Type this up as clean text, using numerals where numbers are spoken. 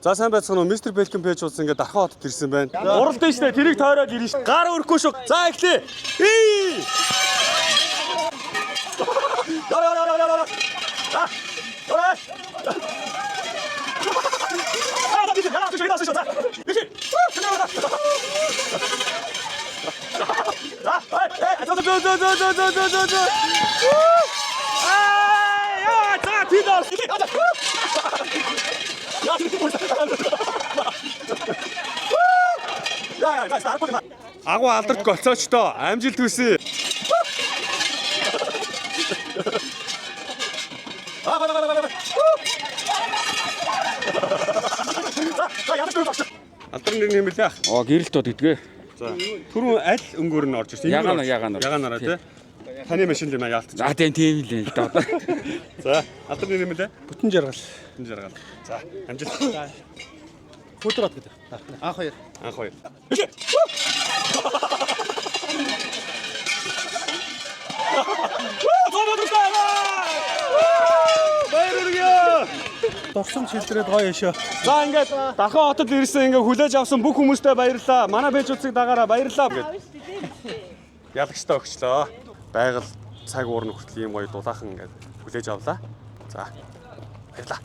За, сайн байцгаана уу? Mr. Belkin page уулсан ингээд Дархан хотод ирсэн байна. Уралдаа штэ, тэрийг тойроод ирнэ штэ. Гар өрөхгүй шүү. За, эхлэе. Ий! Яа яа яа яа яа. За. Яа. Аа, би яа, би яа, за. Би. За, эй, за за за за за за за за. Аа, яа, за, тийд ор. Яа, яа, яа, агуу алдарт голцоочдоо амжилт хүсье. Алдар нэр юм бэлээ ах. Оо, гэрэлт бод гэдгээ. За. Түрүүн аль өнгөөр нь орж ирсэн? Ягаан, ягаанаар. Ягаанаараа тий. Таны машин юм аа, яалтч. За, тийм тийм л юм л да. За, алдар нэр юм бэлээ? Бүтэн жаргал. Бүтэн жаргал. За, амжилт. Хөдөр хот гэдэг. Анх хоёр. Анх хоёр. Баяр хүргэе. Дурсамж хилдрээд гоё өшөө. За, ингээд Дархан хотод ирсэн, ингээд хүлээж авсан бүх хүмүүстээ баярлалаа. Манай page хуудсыг дагаараа, баярлалаа гэд. Ялагчтай өгчлөө. Байгаль цаг уурн хүртэл ийм гоё дулаахан ингээд хүлээж авлаа. За, баярлалаа.